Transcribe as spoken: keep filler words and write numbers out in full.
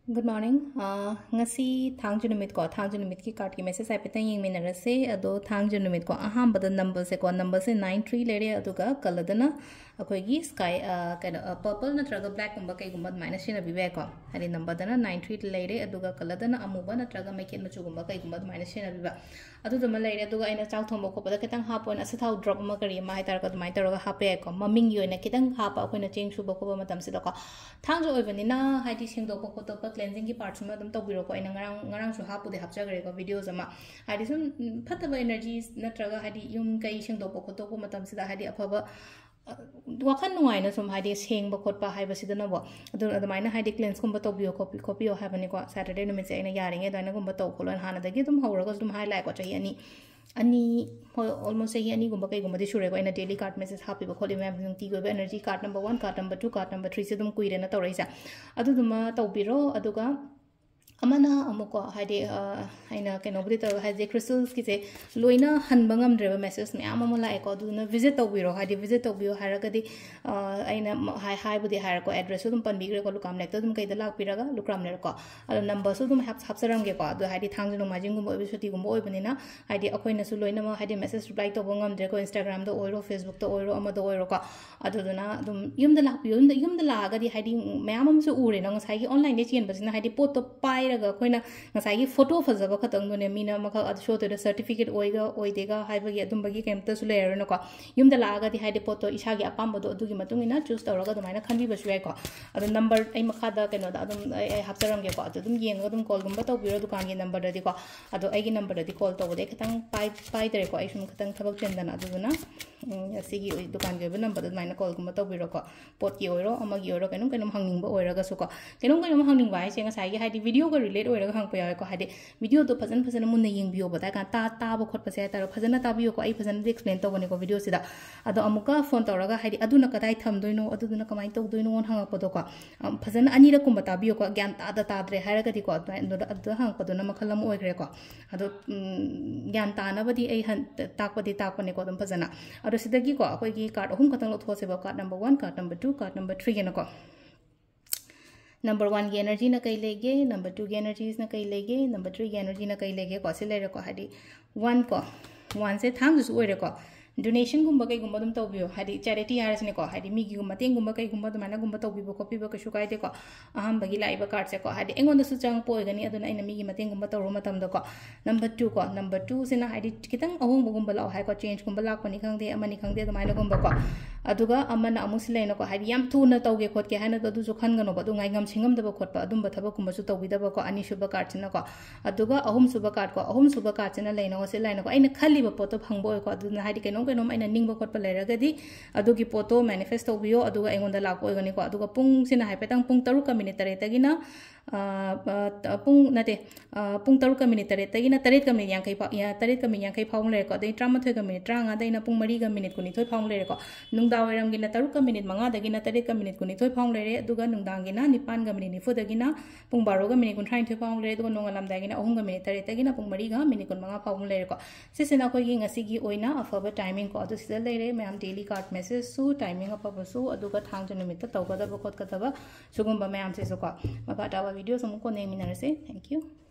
Good morning. ꯑꯥ, ꯉꯁꯤ ꯊꯥꯡꯖ ꯅꯨꯃꯤꯠꯀꯣ, ꯊꯥꯡꯖ ꯅꯨꯃꯤꯠꯀꯤ cardꯀꯤ message ꯍꯥꯏꯐꯦꯠꯇꯪ ꯌꯦꯡꯃꯤꯟꯅꯔꯁꯦ꯫ ꯑꯗꯣ ꯊꯥꯡꯖ ꯅꯨꯃꯤꯠꯀꯣ, ꯑꯍꯥꯟꯕꯗ numberꯁꯦꯀꯣ, numberꯁꯦ nine three ꯂꯩꯔꯦ, ꯑꯗꯨꯒ colourꯗꯅ ꯑꯩꯈꯣꯏꯒꯤ sky, ꯑꯥ, ꯀꯩꯅꯣ, ꯑꯥ, purple ꯅꯠꯇ꯭ꯔꯒ blackꯀꯨꯝꯕ ꯀꯩꯒꯨꯝꯕ ꯑꯗꯨꯃꯥꯏꯅ ꯁꯤꯖꯤꯟꯅꯕꯤꯕ ꯌꯥꯏꯀꯣ꯫ ꯍꯥꯏꯗꯤ numberꯗꯅ nine three ꯂꯩꯔꯦ, ꯑꯗꯨꯒ colourꯗꯅ ꯑꯃꯨꯕ ꯅꯠꯇ꯭ꯔꯒ ꯃꯩꯈꯦꯠ ꯃꯆꯨꯒꯨꯝꯕ ꯀꯩꯒꯨꯝꯕ ꯑꯗꯨꯃꯥꯏꯅ ꯁꯤꯖꯤꯟꯅꯕꯤꯕ꯫ ꯑꯗꯨꯗꯨꯃ ꯂꯩꯔꯦ꯫ ꯑꯗꯨꯒ ꯑꯩꯅ ꯆꯥꯛ ꯊꯣꯡꯕ ꯈꯣꯠꯄꯗ ꯈꯤꯇꯪ ꯍꯥꯞꯄ ꯑꯣꯏꯅ ꯑꯁꯤꯊꯥꯎ drop ꯑꯃ ꯀꯔꯤ ꯑꯃ ꯍꯥꯏꯇꯥꯔꯦꯀꯣ, ꯑꯗꯨꯃꯥꯏꯅ ꯇꯧꯔꯒ ꯍꯥꯞꯄ ꯌꯥꯏꯀꯣ꯫ ꯃꯃꯤꯡꯒꯤ ꯑꯣꯏꯅ ꯈꯤꯇꯪ ꯍꯥꯞꯄ, ꯑꯩꯈꯣꯏꯅ ꯆꯦꯡ ꯁꯨꯕ ꯈꯣꯠꯄ ꯃꯇꯝꯁꯤꯗꯀꯣ꯫ ꯊꯥꯡꯖ ꯑꯣꯏꯕꯅꯤꯅ ꯍꯥꯏꯗꯤ ꯁꯦꯡꯗꯣꯛꯄ ꯈꯣꯠꯇꯣꯛꯄ cleansingꯒꯤ partꯁꯤꯃ ꯑꯗꯨꯝ ꯇꯧꯕꯤꯔꯣꯀꯣ꯫ ꯑꯩꯅ ꯉꯔꯥꯡ, ꯉꯔꯥꯡꯁꯨ ꯍꯥꯞꯄꯨꯗꯤ ꯍꯥꯞꯆꯈ꯭ꯔꯦꯀꯣ videos ꯑꯃ꯫ ꯍꯥꯏꯗꯤ ꯁꯨꯝ, ꯎꯝ, ꯐꯠꯇꯕ energies ꯅꯠꯇ꯭ꯔꯒ ꯍꯥꯏꯗꯤ ꯌꯨꯝ ꯀꯩ ꯁꯦꯡꯗꯣꯛꯄ ꯈꯣꯠꯇꯣꯛꯄ ꯃꯇꯝꯁꯤꯗ ꯍꯥꯏꯗꯤ ꯑꯐꯕ, ꯑ, ꯋꯥꯈꯜ ꯅꯨꯡꯉꯥꯏꯅ ꯁꯨꯝ ꯍꯥꯏꯗꯤ ꯁꯦꯡꯕ ꯈꯣꯠꯄ ꯍꯥꯏꯕꯁꯤꯗꯅꯕꯣ꯫ ꯑꯗꯨ ꯑꯗꯨꯃꯥꯏꯅ ꯍꯥꯏꯗꯤ cleanseꯀꯨꯝꯕ ꯇꯧꯕꯤꯌꯣ ꯈꯣꯠꯄꯤ-, ꯈꯣꯠꯄꯤꯌꯣ ꯍꯥꯏꯕꯅꯤꯀꯣ꯫ Saturday ꯅꯨꯃꯤꯠꯁꯦ ꯑꯩꯅ ꯌꯥꯔꯤꯉꯩ ꯑꯗꯨꯃꯥꯏꯅꯒꯨꯝꯕ ꯇꯧ ꯈꯣꯠꯂꯣꯅ ꯍꯥꯟꯅꯗꯒꯤ ꯑꯗꯨꯝ ꯍꯧꯔꯒꯁꯨ ꯑꯗꯨꯝ ꯍꯥꯏ ꯂꯥꯛꯑꯦꯀꯣ, ꯆꯍꯤ ꯑꯅꯤ, ꯑꯅꯤ, ꯍꯣꯏ, almost ꯆꯍꯤ ꯑꯅꯤꯒꯨꯝꯕ ꯀꯩꯒꯨꯝꯕꯗꯤ ꯁꯨꯔꯦꯀꯣ ꯑꯩꯅ daily card message ꯍꯥꯞꯄꯤꯕ ꯈꯣꯠꯂꯤꯕ ꯃꯌꯥꯝꯁꯦ ꯅꯨꯡꯇꯤꯒꯤ ꯑꯣꯏꯕ energy card number one, card number two, card number threeꯁꯦ ꯑꯗꯨꯝ ꯀꯨꯏꯔꯦꯅ ꯇꯧꯔꯛꯏꯁꯦ꯫ ꯑꯗꯨꯗꯨꯃ ꯇꯧꯕꯤꯔꯣ꯫ ꯑꯗꯨꯒ ꯑꯃꯅ ꯑꯃꯨꯛꯀꯣ, ꯍꯥꯏꯗꯤ, ꯑ, ꯑꯩꯅ ꯀꯩꯅꯣꯕꯨꯗꯤ ꯇꯧꯔꯒ, ꯍꯥꯏꯗꯤ crystalꯁꯀꯤꯁꯦ ꯂꯣꯏꯅ ꯍꯟꯕ ꯉꯝꯗ꯭ꯔꯦꯕ, message ꯃꯌꯥꯝ ꯑꯃ ꯂꯥꯛꯑꯦꯀꯣ꯫ ꯑꯗꯨꯗꯨꯅ visit ꯇꯧꯕꯤꯔꯣ, ꯍꯥꯏꯗꯤ visit ꯇꯧꯕꯤꯌꯣ ꯍꯥꯏꯔꯒꯗꯤ, ꯑ, ꯑꯩꯅ ꯃ-, ꯍꯥꯏ-, ꯍꯥꯏꯕꯨꯗꯤ ꯍꯥꯏꯔꯦꯀꯣ, addressꯁꯨ ꯑꯗꯨꯝ ꯄꯟꯕꯤꯈ꯭ꯔꯦꯀꯣ, ꯂꯨꯀ꯭ꯔꯥꯝ ꯂꯩꯔꯛꯇ ꯑꯗꯨꯝ ꯀꯩꯗ ꯂꯥꯛꯄꯤꯔꯒ ꯂꯨꯀ꯭ꯔꯥꯝ ꯂꯩꯔꯛꯀꯣ꯫ ꯑꯗꯣ numberꯁꯨ ꯑꯗꯨꯝ ꯍꯥꯞ-, ꯍꯥꯞꯆꯔꯝꯒꯦꯀꯣ꯫ ꯑꯗꯣ ꯍꯥꯏꯗꯤ ꯊꯥꯡꯖ ꯅꯣꯡꯃꯥꯏꯖꯤꯡꯒꯨꯝꯕ ꯑꯣꯏꯕ ꯁꯨꯇꯤꯒꯨꯝꯕ ꯑꯣꯏꯕꯅꯤꯅ, ꯍꯥꯏꯗꯤ ꯑꯩꯈꯣꯏꯅꯁꯨ ꯂꯣꯏꯅꯃꯛ ꯍꯥꯏꯗꯤ message reply ꯇꯧꯕ ꯉꯝꯗ꯭ꯔꯦꯀꯣ, Instagramꯗ ꯑꯣꯏꯔꯣ, Facebookꯇ ꯑꯣꯏꯔꯣ, ꯑꯃꯗ ꯑꯣꯏꯔꯣꯀꯣ꯫ ꯑꯗꯨꯗꯨꯅ ꯑꯗꯨꯝ ꯌꯨꯝꯗ ꯂꯥꯛꯄꯤꯌꯣ꯫ ꯌꯨꯝꯗ, ꯌꯨꯝꯗ ꯂꯥꯛꯑꯒꯗꯤ ꯍꯥꯏꯗꯤ ꯃꯌꯥꯝ ꯑꯃꯁꯨ ꯎꯔꯦꯅ, ꯉꯁꯥꯏꯒꯤ onlineꯗ ꯆꯦꯟꯕꯁꯤꯅ ꯍꯥꯏꯗꯤ ꯄꯣꯠꯇꯣ ꯄꯥꯏꯔꯒ ꯑꯩꯈꯣꯏꯅ ꯉꯁꯥꯏꯒꯤ photo ꯐꯖꯕ ꯈꯛꯇꯪꯗꯨꯅꯦ ꯃꯤꯅ ꯑꯃꯈꯛ ꯑꯗꯨ show ꯇꯧꯗꯣꯏꯗꯣ, certificate ꯑꯣꯏꯒ ꯑꯣꯏꯗꯦꯒ ꯍꯥꯏꯕꯒꯤ ꯑꯗꯨꯝꯕꯒꯤ ꯀꯩꯝꯇꯁꯨ ꯂꯩꯔꯔꯣꯏꯅꯀꯣ꯫ ꯌꯨꯝꯗ ꯂꯥꯛꯑꯒꯗꯤ ꯍꯥꯏꯗꯤ ꯄꯣꯠꯇꯣ ꯏꯁꯥꯒꯤ ꯑꯄꯥꯝꯕꯗꯣ ꯑꯗꯨꯒꯤ ꯃꯇꯨꯡ ꯏꯟꯅ choose ꯇꯧꯔꯒ ꯑꯗꯨꯃꯥꯏꯅ ꯈꯟꯕꯤꯕꯁꯨ ꯌꯥꯏꯀꯣ꯫ ꯑꯗꯣ number ꯑꯩ ꯃꯈꯥꯗ ꯀꯩꯅꯣꯗ ꯑꯗꯨꯝ ꯑꯩ, ꯑꯩ ꯍꯥꯞꯆꯔꯝꯒꯦꯀꯣ, ꯑꯗꯨ ꯑꯗꯨꯝ ꯌꯦꯡꯉꯒ ꯑꯗꯨꯝ callꯒꯨꯝꯕ ꯇꯧꯕꯤꯔꯣ ꯗꯨꯀꯥꯟꯒꯤ numberꯗꯗꯤꯀꯣ꯫ ꯑꯗꯣ ꯑꯩꯒꯤ numberꯗꯗꯤ call ꯇꯧꯕꯗꯤ ꯑꯩ ꯈꯤꯇꯪ ꯄꯥꯏ-, ꯄꯥꯏꯗ꯭ꯔꯦꯀꯣ, ꯑꯩ ꯁꯨꯝ ꯈꯤꯇꯪ ꯊꯕꯛ ꯆꯤꯟꯗꯅ꯫ ꯑꯗꯨꯗꯨꯅ, ꯎꯝ, ꯑꯁꯤꯒꯤ ꯑꯣꯏ-, ꯗꯨꯀꯥꯟꯒꯤ ꯑꯣꯏꯕ numberꯗ ꯑꯗꯨꯃꯥꯏꯅ callꯒꯨꯝꯕ ꯇꯧꯕꯤꯔꯣꯀꯣ꯫ ꯄꯣꯠꯀꯤ ꯑꯣꯏꯔꯣ, ꯑꯃꯒꯤ ꯑꯣꯏꯔꯣ, ꯀꯩꯅꯣꯝ ꯀꯩꯅꯣꯝ ꯍꯪꯅꯤꯡꯕ ꯑꯣꯏꯔꯒꯁꯨꯀꯣ꯫ ꯀꯩꯅꯣꯝ ꯀꯩꯅꯣꯝ ꯍꯪꯅꯤꯡꯕ ꯍꯥꯏꯁꯦ ꯉꯁꯥꯏꯒꯤ ꯍꯥꯏꯗꯤ videoꯒ relate ꯑꯣꯏꯔꯒ ꯍꯪꯉꯛꯄ ꯌꯥꯎꯋꯦꯀꯣ꯫ ꯍꯥꯏꯗꯤ videoꯗꯣ ꯐꯖꯅ ꯐꯖꯅ ꯃꯨꯟꯅ ꯌꯦꯡꯕꯤꯌꯣꯕ, ꯇꯥ-, ꯇꯥ-, ꯇꯥꯕ ꯈꯣꯠꯄꯁꯦ ꯍꯥꯏꯇꯥꯔꯦ, ꯐꯖꯅ ꯇꯥꯕꯤꯌꯨꯀꯣ꯫ ꯑꯩ ꯐꯖꯅꯗꯤ explain ꯇꯧꯕꯅꯦꯀꯣ videoꯁꯤꯗ꯫ ꯑꯗꯣ ꯑꯃꯨꯛꯀ phone ꯇꯧꯔꯒ ꯍꯥꯏꯗꯤ ꯑꯗꯨꯅ ꯀꯗꯥꯏ ꯊꯝꯗꯣꯏꯅꯣ, ꯑꯗꯨꯗꯨꯅ ꯀꯃꯥꯏꯅ ꯇꯧꯗꯣꯏꯅꯣꯅ ꯍꯪꯉꯛꯄꯗꯣꯀꯣ꯫ ꯑꯝ, ꯐꯖꯅ ꯑꯅꯤꯔꯛꯀꯨꯝꯕ ꯇꯥꯕꯤꯌꯨꯀꯣ, ꯒ꯭ꯌꯥꯟ ꯇꯥꯗ ꯇꯥꯗ꯭ꯔꯦ ꯍꯥꯏꯔꯒꯗꯤꯀꯣ, ꯑꯗꯨꯃꯥꯏꯅ ꯑꯗꯨꯗ, ꯑꯗꯨꯗ ꯍꯪꯉꯛꯄꯗꯨꯅ ꯃꯈꯜ ꯑꯃ ꯑꯣꯏꯈ꯭ꯔꯦꯀꯣ꯫ ꯑꯗꯣ, ꯎꯝ, ꯒ꯭ꯌꯥꯟ ꯇꯥꯅꯕꯗꯤ ꯑꯩ ꯍꯟ-, ꯇꯥꯛꯄꯗꯤ ꯇꯥꯛꯄꯅꯦꯀꯣ ꯑꯗꯨꯝ ꯐꯖꯅ꯫ ꯑꯗꯣ ꯁꯤꯗꯒꯤꯀꯣ ꯑꯩꯈꯣꯏꯒꯤ card ꯑꯍꯨꯝ ꯈꯛꯇꯪ ꯂꯧꯊꯣꯛꯑꯁꯦꯕ, card number one, card number two, card number three ꯍꯥꯏꯅꯀꯣ꯫ ꯅꯝꯕꯔ ꯋꯥꯟꯒꯤ ꯑꯦꯅꯔꯖꯤꯅ ꯀꯩ ꯂꯩꯒꯦ, ꯅꯝꯕꯔ ꯇꯨꯒꯤ ꯑꯦꯅꯔꯖꯤꯁꯅ ꯀꯩ ꯂꯩꯒꯦ, ꯅꯝꯕꯔ ꯊ꯭ꯔꯤꯒꯤ ꯑꯦꯅꯔꯖꯤꯅ ꯀꯩ ꯂꯩꯒꯦꯀꯣ, ꯁꯤ ꯂꯩꯔꯦꯀꯣ꯫ ꯍꯥꯏꯗꯤ ꯋꯥꯟ ꯀꯣ, ꯋꯥꯟꯁꯦ ꯊꯥꯡꯁꯤꯁꯨ ꯑꯣꯏꯔꯦꯀꯣ꯫ ꯗꯣꯅꯦꯁꯟꯒꯨꯝꯕ ꯀꯩꯒꯨꯝꯕ ꯑꯗꯨꯝ ꯇꯧꯕꯤꯌꯣ, ꯍꯥꯏꯗꯤ ꯆꯦꯔꯤꯇꯤ ꯍꯥꯏꯔꯁꯤꯅꯦꯀꯣ, ꯍꯥꯏꯗꯤ ꯃꯤꯒꯤ ꯃꯇꯦꯡꯒꯨꯝꯕ ꯀꯩꯒꯨꯝꯕ ꯑꯗꯨꯃꯥꯏꯅꯒꯨꯝꯕ ꯇꯧꯕꯤꯕ ꯈꯣꯠꯄꯤꯕ ꯀꯩꯁꯨ ꯀꯥꯏꯗꯦꯀꯣ꯫ ꯑꯍꯥꯟꯕꯒꯤ ꯂꯥꯛꯏꯕ ꯀꯥꯔꯠꯁꯦꯀꯣ, ꯍꯥꯏꯗꯤ ꯑꯩꯉꯣꯟꯗꯁꯨ ꯆꯪꯉꯛꯄ ꯑꯣꯏꯒꯅꯤ, ꯑꯗꯨꯅ ꯑꯩꯅ ꯃꯤꯒꯤ ꯃꯇꯦꯡꯒꯨꯝꯕ ꯇꯧꯔꯨꯕ ꯃꯇꯝꯗꯀꯣ꯫ ꯅꯝꯕꯔ ꯇꯨ ꯀꯣ, ꯅꯝꯕꯔ ꯇꯨꯁꯤꯅ ꯍꯥꯏꯗꯤ ꯈꯤꯇꯪ ꯑꯍꯣꯡꯕꯒꯨꯝꯕ ꯂꯥꯛꯑꯣ ꯍꯥꯏꯀꯣ, ꯆꯦꯟꯖꯀꯨꯝꯕ ꯂꯥꯛꯄꯅꯤ ꯈꯪꯗꯦ, ꯑꯃꯅꯤ ꯈꯪꯗꯦ, ꯑꯗꯨꯃꯥꯏꯅꯒꯨꯝꯕꯀꯣ꯫ ꯑꯗꯨꯒ ꯑꯃꯅ ꯑꯃꯨꯛ ꯁꯤ ꯂꯩꯅꯀꯣ, ꯍꯥꯏꯗꯤ ꯌꯥꯝ ꯊꯨꯅ ꯇꯧꯒꯦ ꯈꯣꯠꯀꯦ ꯍꯥꯏꯅ ꯑꯗꯨꯁꯨ ꯈꯟꯒꯅꯣꯕ, ꯑꯗꯨ ꯉꯥꯏꯉꯝꯁꯤꯡꯉꯝꯗꯕ ꯈꯣꯠꯄ ꯑꯗꯨꯝꯕ ꯊꯕꯛꯀꯨꯝꯕꯁꯨ ꯇꯧꯕꯤꯗꯕꯀꯣ, ꯑꯅꯤꯁꯨꯕ ꯀꯥꯔꯠꯁꯤꯅꯀꯣ꯫ ꯑꯗꯨꯒ ꯑꯍꯨꯝꯁꯨꯕ ꯀꯥꯔꯠꯀꯣ, ꯑꯍꯨꯝꯁꯨꯕ ꯀꯥꯔꯠꯁꯤꯅ ꯂꯩꯅꯀꯣ, ꯁꯤ ꯂꯩꯅꯀꯣ, ꯑꯩꯅ ꯈꯜꯂꯤꯕ ꯄꯣꯠꯇꯣ ꯐꯪꯕ ꯑꯣꯏꯀꯣ, ꯑꯗꯨꯅ ꯍꯥꯏꯗꯤ ꯀꯩꯅꯣꯝ ꯀꯩꯅꯣꯝ ꯑꯩꯅ ꯅꯤꯡꯕ ꯈꯣꯠꯄ ꯂꯩꯔꯒꯗꯤ ꯑꯗꯨꯒꯤ ꯄꯣꯠꯇꯣ ꯃꯦꯅꯤꯐꯦꯁ ꯇꯧꯕꯤꯌꯣ, ꯑꯗꯨꯒ ꯑꯩꯉꯣꯟꯗ ꯂꯥꯛꯄ ꯑꯣꯏꯒꯅꯤꯀꯣ꯫ ꯑꯗꯨꯒ ꯄꯨꯡꯁꯤꯅ ꯍꯥꯏꯐꯦꯠꯇꯪ ꯄꯨꯡ ꯇꯔꯨꯛꯀ ꯃꯤꯅꯤꯠ ꯇꯔꯦꯠꯇꯒꯤꯅ, ꯑ, ꯑ, ꯄꯨꯡ ꯅꯠꯇꯦ, ꯑ, ꯄꯨꯡ ꯇꯔꯨꯛꯀ ꯃꯤꯅꯤꯠ ꯇꯔꯦꯠꯇꯒꯤꯅ ꯇꯔꯦꯠꯀ ꯃꯤꯅꯤꯠ ꯌꯥꯡꯈꯩ ꯐꯥꯎ, ꯌꯥ-, ꯇꯔꯦꯠꯀ ꯃꯤꯅꯤꯠ ꯌꯥꯡꯈꯩ ꯐꯥꯎ ꯑꯃ ꯂꯩꯔꯦꯀꯣ꯫ ꯑꯗꯩ ꯇꯔꯥꯃꯥꯊꯣꯏꯒ ꯃꯤꯅꯤꯠ ꯇꯔꯥꯃꯉꯥꯗꯩꯅ ꯄꯨꯡ ꯃꯔꯤꯒ ꯃꯤꯅꯤꯠ ꯀꯨꯟꯅꯤꯊꯣꯏ ꯐꯥꯎ ꯑꯃ ꯂꯩꯔꯦꯀꯣ꯫ ꯅꯨꯡꯗꯥꯡ ꯋꯥꯏꯔꯝꯒꯤꯅ ꯇꯔꯨꯛꯀ ꯃꯤꯅꯤꯠ ꯃꯉꯥꯗꯒꯤꯅ ꯇꯔꯦꯠꯀ ꯃꯤꯅꯤꯠ ꯀꯨꯟꯅꯤꯊꯣꯏ ꯐꯥꯎ ꯑꯃ ꯂꯩꯔꯦ, ꯑꯗꯨꯒ ꯅꯨꯡꯗꯥꯡꯒꯤꯅ ꯅꯤꯄꯥꯟꯒ ꯃꯤꯅꯤꯠ ꯅꯤꯐꯨꯗꯒꯤꯅ ꯄꯨꯡ ꯕꯥꯔꯣꯒ ꯃꯤꯅꯤꯠ ꯀꯨꯟꯊ꯭ꯔꯥꯅꯤꯊꯣꯏ ꯐꯥꯎ ꯑꯃ ꯂꯩꯔꯦ, ꯑꯗꯨꯒ ꯅꯣꯡꯉꯥꯜꯂꯝꯗꯥꯏꯒꯤꯅ ꯑꯍꯨꯝꯒ ꯃꯤꯅꯤꯠ ꯇꯔꯦꯠꯇꯒꯤꯅ ꯄꯨꯡ ꯃꯔꯤꯒ ꯃꯤꯅꯤꯠ ꯀꯨꯟꯃꯉꯥ ꯐꯥꯎ ꯑꯃ ꯂꯩꯔꯦꯀꯣ꯫ ꯁꯤꯁꯤꯅ ꯑꯩꯈꯣꯏꯒꯤ ꯉꯁꯤꯒꯤ ꯑꯣꯏꯅ ꯑꯐꯕ ꯇꯥꯏꯃꯤꯡ ꯀꯣ, ꯑꯗꯨ ꯁꯤꯗ ꯂꯩꯔꯦ꯫ ꯃꯌꯥꯝ ꯗꯦꯂꯤ ꯀꯥꯔꯠ ꯃꯦꯁꯦꯖꯁꯨ, ꯇꯥꯏꯃꯤꯡ ꯑꯐꯕꯁꯨ, ꯑꯗꯨꯒ ꯊꯥꯡꯖ ꯅꯨꯃꯤꯠꯇ ꯇꯧꯒꯗꯕ ꯈꯣꯠꯀꯗꯕ ꯁꯤꯒꯨꯝꯕ ꯃꯌꯥꯝꯁꯤꯁꯨꯀꯣ꯫ ꯃꯈꯥ ꯇꯥꯕ ꯚꯤꯗꯤꯑꯣꯁꯨ ꯑꯃꯨꯛ ꯀꯣꯟꯅ ꯌꯦꯡꯃꯤꯟꯅꯔꯁꯦ꯫ Thank you꯫